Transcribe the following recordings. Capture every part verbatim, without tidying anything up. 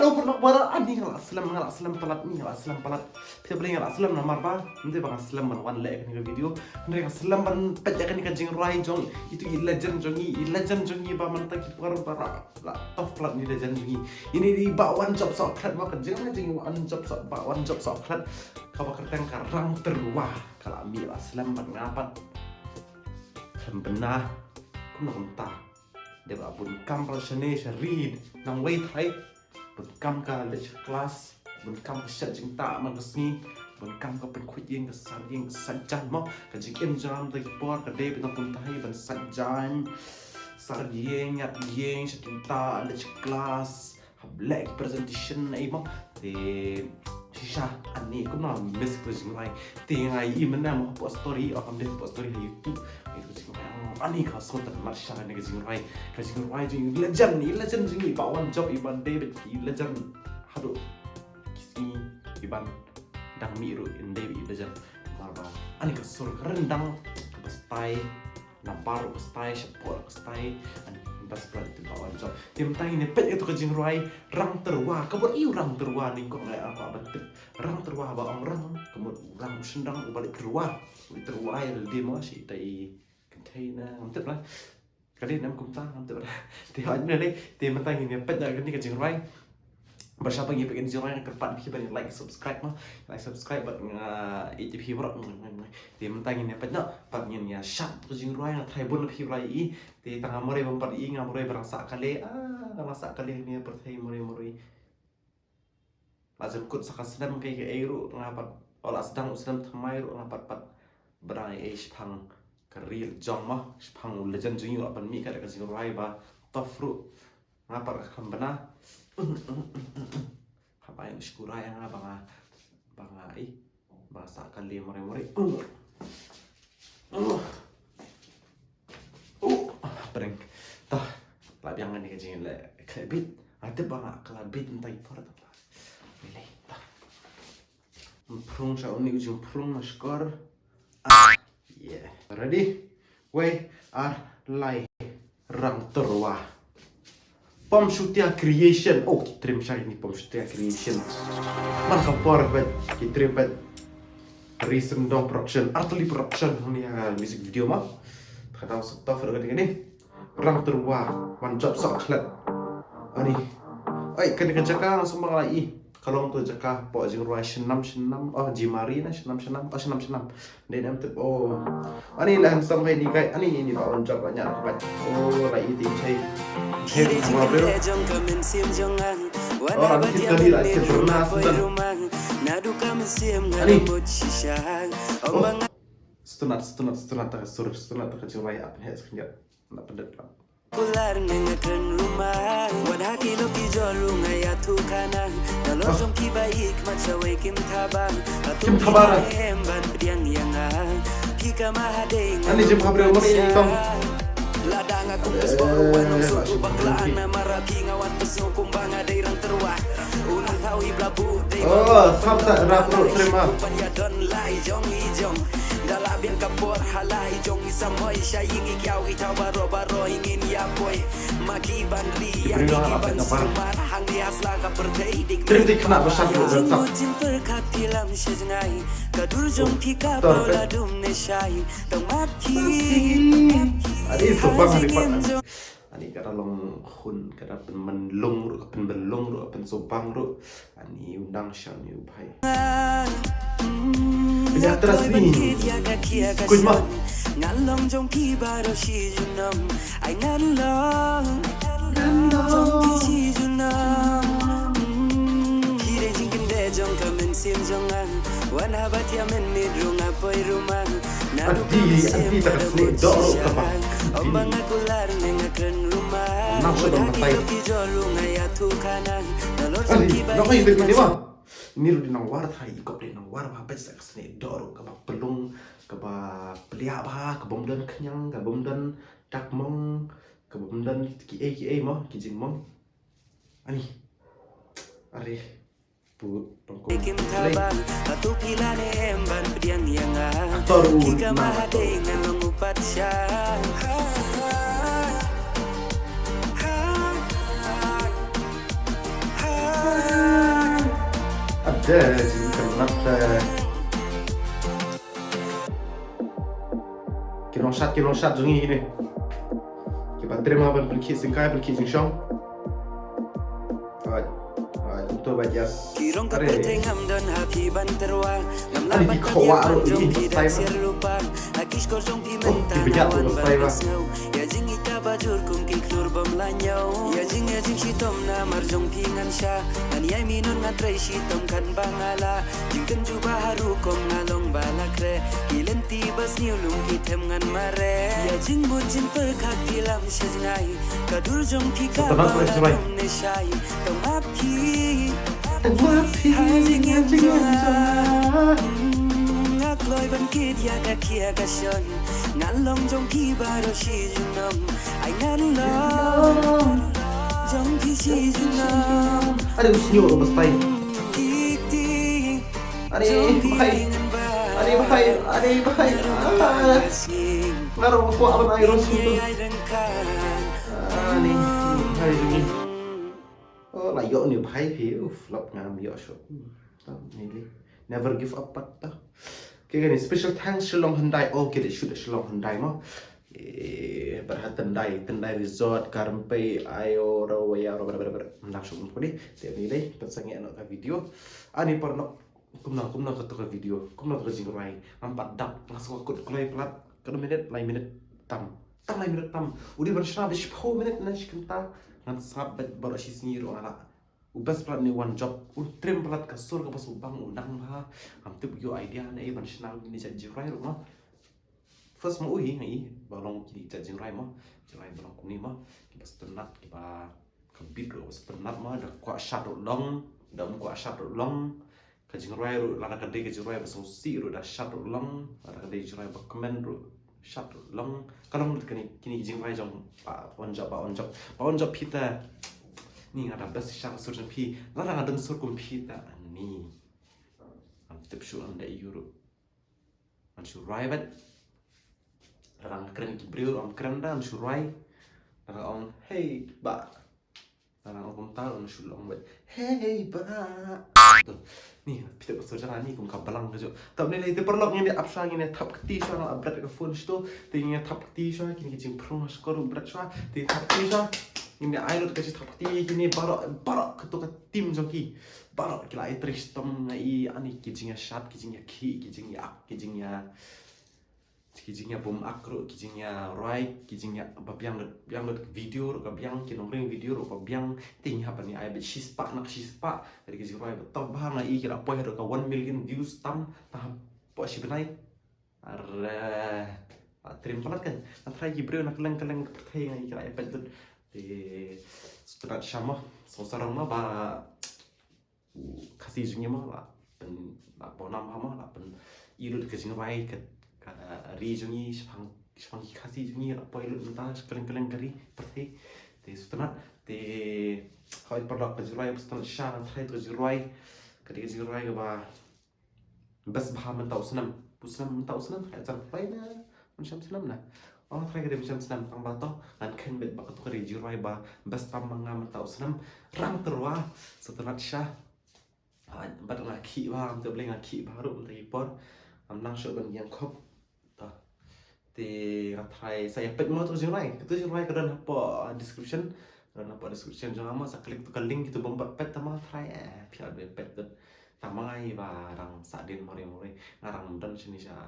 Hello, pyrshah baroh, ani nga la slem, nga la slem palat, ni nga la slem palat. Phi balei nga la slem namar ba, ym dei ba nga slem ban wan leh kane ka video. Hynrei nga slem ban peit ïa kane ka jingrwai jong itu i legend jong ngi, i legend jong ngi ba mynta ki por baroh la tough palat ni legend jong ngi. Ini dei Bah Wanjop Sohkhlet, ba ka jingrwai jong i Wanjop Soh, Bah Wanjop Sohkhlet. Kaba kyrteng ka Rang Tyrwa, ka la mih la slem bad nga pat. Khlem bna kumno kumta. Dei ba bun kam ba shane sha ri nang wei thrai. Bun kam ka leit sha klas, bun kam ka shet jingtah man ka sngi, bun kam ka pynkhuid ïing ka sait ïing ka sait jaiñ mo, ka jingim jam da ki por ka dei ba nang kumta hi ban sait jaiñ, sait ïing, ñiad ïing, shet jingtah, leit sha klas, hap leh presentation ei mo. Te shisha ani kumno miss ka jingrwai. Te nga i mynne mo hapoh story, o kam dei hapoh story ha YouTube. Ani ka sngewtynnat shisha kane ka jingrwai. Ka jingrwai jong i legend, i legend jong i Bah Wanjop, i ban dei bad i legend haduh ki sngi, i ban dang mih ruh in dei i legend. Namar ba ani ka sur ka ryndang, kaba style, nambar ruh ka style, shapoh ruh ka style. Ani best pla itu Bah Wanjop. Te mynta ngin ïa peit ïa tu ka jingrwai Rang Tyrwa, kaba i u Rang Tyrwa, nyngkong nga ïa ka ban tip. Rang Tyrwa, ba ong rang ka mut u rang u shynrang uba leit tyrwa. U leit tyrwa ïa lade mo, shi ita i kynthei na, ngam tip la. Ka dei nam kumta, ngam tip la. Te hooid ne lei, te mynta ngin ïa peit na kane ka jingrwai. Bad sha ba ngin ïa peit kane ka jingrwai, nga kyrpad ïa phi ban like, subscribe mo. Like, subscribe bad nga ïeit ïa phi baroh. Te mynta ngin ïa peit na, bad ngin ïa shad ka jingrwai, nga tharai bun na phi ba la ïohi. Te tang nga marwei bym pat ïohi, nga marwei ba dang sah kali. Ah, dang sah kali ne pyrthei marwei marwei. La jan kut sa ka snem kaei kaei ruh nga pat, o la sdang u snem thymmai ruh nga pat pat ba dang ei ei shaphang ka ri la jong mo, shaphang u legend jong ngi u la pynmih ka da ka jingrwai ba tough ruh nga pat ka khlem bna. Hap ai u shkura ïa nga ba nga, ba nga ei ba nga sah kali marwei marwei. Oh, prank. Tah, la biang kane ka jingleh khleh beat. Nga tip ba nga kylla beat mynta i por tah. Lei, tah. Phrung sha une u jingphrung na shkor. Ah, yeah. Ready? Wei, ar, lai. Rang Tyrwa. Pom Shutia Creation. Oh, ki trim shai ni Pom Shutia Creation. Man ka por bet, ki trim bet. Ri Syndong Production, Artylli Production, hangne ha music video ma. Ka dang sa tough ruh kane kane. Rang Tyrwa, Wanjop Sohkhlet. Ani. Oi, kane ka jaka nga sngewbha nga la i. Ka long tu jaka pok jingrwai Shnam Shnam, oh, Jimari na, Shnam Shnam, oh, Shnam Shnam. Dei nam tip, oh. Ani la handsome hai ni kai, ani ni ba Wanjop ba nya ka bai. Oh, la i ti chai. Hei, ka ma bro. Oh, la ki kali la ki pernah sudah. Ani. Oh. Stunat, stunat, stunat ta ka sur, stunat ta ka jingrwai ap ni sekejap. Nak pendet lah. Kular ne nga kren rumah. Wat ha ki lo ki jol u nga ïathuh khana. Nalor jong ki ba ik mat shawei kim thabang. Kim thabang. Em ban pdiang ïa nga. Ki kama hadei nga. Ani jim khabre umur ini tong. Lada nga kum ka sbor wan ong sutu bakla ana mara ki nga wan pesu kum ba nga dei Rang Tyrwa. U nang thaw i bla bu dei. Oh, sap sa rap ro terima. Ban ïa don lai jong i jong. Da la biang ka por ha lai jong i samoi sha ïing i kiaw i thaw baro baro i ngin ïa poi. Ma ki ban ri ïa ki ban sumar hang ri asla ka pyrthei dik. Trim dik kena besar tu. Jing jing perkat tilam sha jngai. Ka dur jong ki ka pau la dum ne shai. Tang mati. Adi sobang hari pat. Ani ka da long hun, ka da pynmynlung ruh, ka pynmynlung ruh, ka pynsobang ruh. Ani undang sha ni u bhai. Pynjah tras ni. Kuj ma. Ngan long jong ki baroh shi junom. Ai ngan long. Ngan long jong ki shi junom. Ki dei jingkynde jong ka mynsiem jong nga. Wan haba thiah mynmiet ruh nga poi rumah. Adi, adi ta ka snieh doh ruh ka bang. Adi. Adi, nang ai te ni ma. Ni ruh dei nang war thai i kop dei nang war ba peit sa ka snieh doh ruh ka ba pylung, ka ba pliah ba, ka bym don khñiang, ka bym don dakmong, ka bym don ki ei ki ei mo, ki jingmong. Ani. Are. Pu, pangkul. Kim thabang, atu phi la ne em ban pdiang ïa nga. Ki kama hadei nga long u pat sha. Eh, jingkynrap, eh. Ki nongshad, ki nongshad jong ngi ne. Kiba trei ma ban pynkhih syngkai, pynkhih jingshong. Alright. Alright, kumto ba jas. Ki rong ka pyrthei ngam don ha phi ban tyrwa. Ngam lah ban pynïar ban jong phi da ksiar lypa. Ha ki shkor jong phi mynta na wan ban sngew. Ïa jingïeit kaba jur kum ki khlur bym la ñiew. Ïa jing, ïa jingshitom namar jong phi ngan shah. Ngan ïai minot ngan trei shitom kan ba nga lah. Jingkynjuh ba harum kum nga long ba la khreh. Ki lynti ba sniew lum ki them ngan mareh. Ïa jingmut jingpyrkhat phi lam sha jngai. Ka dur jong phi ka ba la dum ne shai. Tang ma phi. Tang ma phi. Ha jingim jong nga. Nga kloi ban kit ïa ka khia ka shon. Ngan long jong phi baroh shi junom. Ai ngan long jong phi shi junom. Aduh, senyum tu bestai. Tik tik. Ani, bahai. Ani, bahai. Ani, bahai. Ah. Ngaruh aku aban ai ros tu. Ani, bahai ni. Oh, la ïoh ni bahai phi. Uf, lap ngam ïoh shop. Tam ni li. Never give up pat ta. Okay, kani special thanks Shillong Hyundai. Oh, kita shoot Shillong Hyundai mo. Eh, berhat Tendai, Tendai Resort, Karempei, ayo, rawa ya, rawa, rawa, rawa. Ndak shop ni. Tiap ni dei, pat sangeh nak ka video. Ani parnok. Kumno, kumno kato ka video, kumno kato ka jingrwai. Ngam pat dap, nga sngewkut kloi palat, katno minit, lai minit tam. Tang lai minit tam. U dei ban shna da shiphew minit na shi kynta. Ngan sngap bad baroh shi sngi ruh nga lah. U best palat ne One Job. U trim palat ka sur kaba sngewbang u nang bha. Ngam tip u ïoh idea ne ban shna ne jait jingrwai ruh mo. First mo u hi nga i ba long kine jait jingrwai mo. Jingrwai ba long kumne mo. Kiba sngewtynnat, kiba ka beat ruh ba sngewtynnat mo, da kwah shad ruh long, da ym kwah shad ruh long. Ka jingrwai ruh, lada ka dei ka jingrwai ba sngewsih ruh da shad ruh long, lada ka dei jingrwai ba kmen ruh shad ruh long. Ka long lut kane, kine jingrwai jong Bah One Job, Bah One Job. Bah One Job phi te. Ni nga da best shisha ka sur jong phi. Lada nga don sur kum phi te. Ni. Ngam tip shuh lada ïoh ruh. Ngan shu rwai bad. Lada nga kren ki briew ruh ngam kren da, ngan shu rwai. Lada nga ong, "Hey, bah." Lada nga ong kumta ruh ngan shu ong bad, "Hey, bah." To. Ni, phi tip ka sur jong nga ni kum ka balang ka jong. Tap ni lei te paralok, ngin ïa ap shuwa, ngin ïa thap kti shuwa, nga la bret ka phone shito. Te ngin ïa thap kti shuwa, kine ki jingpyrshang shkor bret shuwa. Te thap kti shuwa. Ngin ïa ai lut ka jingthap kti kine baroh, baroh kato ka team jong ki. Baroh ki la ai trei shitom, nga i ani ki jingïashad, ki jingïakhih, ki jingïa, ki jingïa, ki jingïabym ak ruh, ki jingïarwai, ki jingïa ba biang lut, biang lut video ruh ka biang, ki nongring video ruh ba biang, te ngi hap ban ïa ai beit shispah na ka shispah. Dei ki jingrwai ba top bha, nga i ki la poi haduh ka one million views tam, tang hapoh shi bnai. Are, ah, trim palat kan. Nga tharai ki briew na kylleng kylleng ka pyrthei nga i ki la ïa peit lut. Te sngewtynnat shisha mo, sngewsarong mo ba u Khasi jong ngi mo la pyn, la pawnam ha mo, la pyni lut ka jingrwai ka, ka ri jong ngi shaphang, shaphang ki Khasi jong ngi la poi lut mynta sha kylleng kylleng ka ri pyrthei. Te sngewtynnat, te hoi paralok ka jingrwai ba sngewtynnat shisha, nga tharai ka jingrwai ka dei ka jingrwai kaba best bha mynta u snem. U snem mynta u snem, ha jan poi na mynshem snem na. Ong tharai ka dei mynshem snem tang ba to ngan kheiñ beit ba kato ka dei jingrwai ba best tam ma nga mynta u snem. Rang tyrwa, sngewtynnat shisha. Ah, bad nga khih bha, ngam tip balei nga khih bha ruh mynta ki por. Ngam nang shuh ban ïeng khop. To. Te nga tharai sa ïa peit mo to jingrwai. Kato jingrwai ka don hapoh, ah, description. Ka don hapoh description jong nga mo, sa click to ka link kito bym pat peit tang ma tharai, eh, phi ïa peit to. Tang ma nga i ba rang sah dien mori mori. Nga rang don shane sha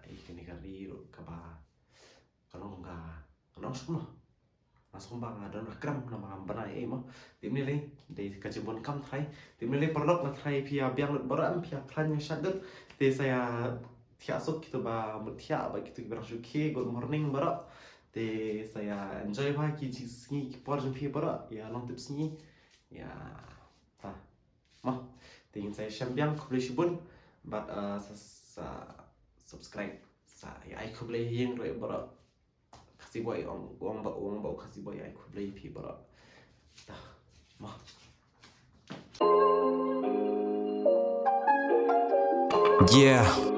i kane ka ri ruh kaba ka long ka, ka long shum noh. Nga sngewbha nga don ba kram namar ngam bna ei mo. Te mynne lei, dei ka jingbun kam tharai. Te mynne lei paralok nga tharai phi ïa biang lut baroh em, phi ïa khlaiñ ïa shad lut. Te sa ïa thiah suk kito ba mut thiah ba kito kiba rang shu khie, good morning baroh. Te sa ïa enjoy bha ki jingsngi ki por jong phi baroh. Ïa long tip sngi. Ïa. Ha. Mo. Te ngin sa ïa shem biang, khublei shibun. Bad, uh, sa, sa subscribe. Sa ïa ai khublei ïa ïing ruh baroh. Khasi Boy, ong, ong ba, ong ba Khasi Boy, ai khublei ïa phi baroh. Dah. Mo. Yeah.